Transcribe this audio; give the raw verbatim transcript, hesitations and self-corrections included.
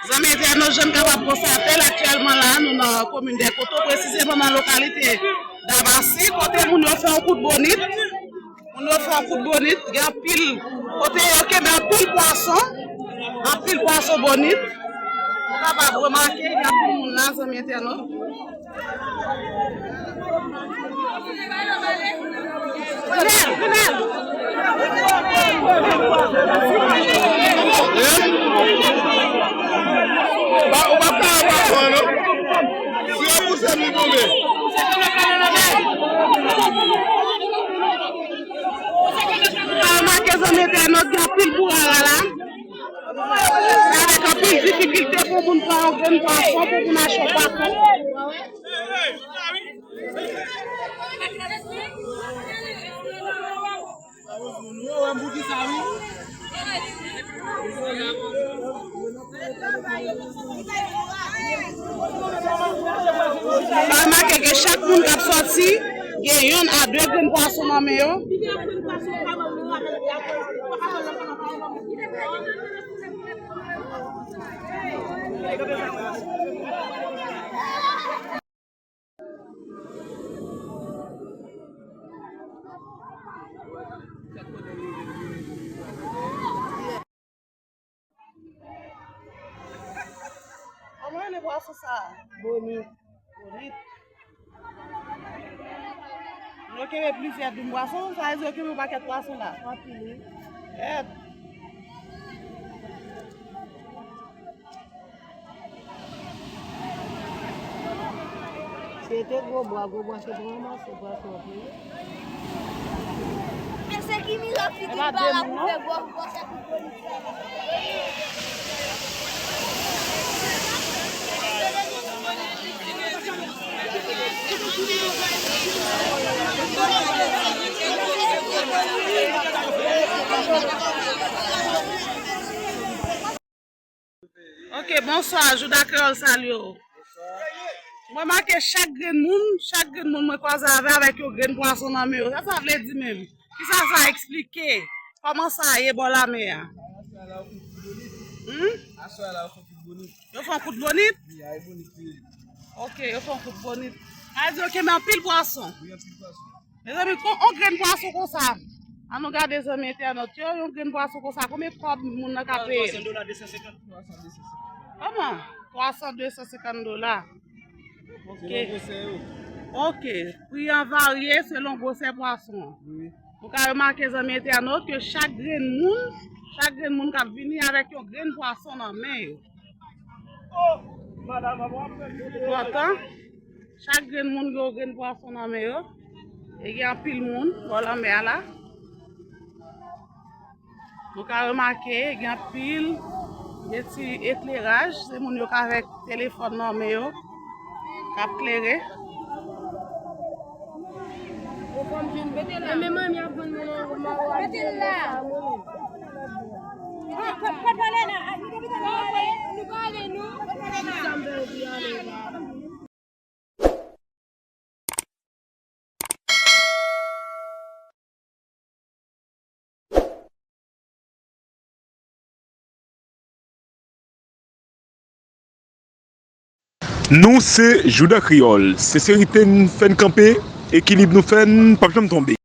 Zanmi entènot, jan n kapab konstate l aktyèlman la, nou nan komin Dèkoto, presizeman nan lokalite Dabasi, kote moun yo fè yon kout bonit. Moun yo fè yon kout bonit, gen anpil, kote yo kenbe anpil pwason, anpil pwason bonit. Ou kapab remake, gen anpil moun la, zanmi entènot. Ou pa ka pa pran, non. Si yo pouse m, li tonbe. Remake, zanmi entènot, gen anpil bourara la. Avèk anpil difikilte pou moun pran yon grenn pwason, pou moun achte yon pwason. Remake ke chak moun k ap sòti, gen yonn a de grenn pwason nan men yo. Kòman rele pwason sa a? Bonit. Bonit. Yo kenbe plizyè doum pwason, sa vle di yo kenbe yon pakèt pwason la. Anpil, wi. Èt. Se te gwo bwa, gwo bwa se pou ranmase pwason an tou. E se ki mirak ki te pa la pou fè gwo bwa sa pou polis la. Ok, bonswa, Jouda Kreyòl salye w. Mwen remake chak grenn moun, chak grenn moun mwen kwaze avè avèk yon grenn pwason nan men yo. Sa sa vle di menm? Kisa sa eksplike? Kòman sa ye bò lamè a? Hmm? Aswè a la, yo fè kout bonit. Yo fè yon kout bonit? Wi, ay bonit wi. Ok, yo fè yon kout bonit. Sa vle di yo kenbe anpil pwason. Wi, anpil pwason. Mezanmi, kon yon grenn pwason konsa. An nou gade zanmi entènot yo, yon grenn pwason konsa, konbyen kòb moun nan ka peye? Twa san, de san senkant. Kòman? Twa san, de san senkant dola. Ok. Selon gwosè yo. Ok. Pri an varye selon gwosè pwason an. Wi. Nou ka remake zanmi entènot ke chak grenn moun, chak grenn moun k ap vini avèk yon grenn pwason nan men yo. Enpòtan, chak grenn moun gen yon grenn pwason nan men yo. E gen anpil moun bò lanmè a la. Nou ka remake, gen anpil, gen ti ekleraj, se moun yo k avèk telefòn nan men yo, k ap klere. Mete l la. Mete l la. Nou pa ale, nou. Nou se Jouda Kreyòl. Senserite n fè n kanpe, ekilib nou fè n p ap janm tonbe.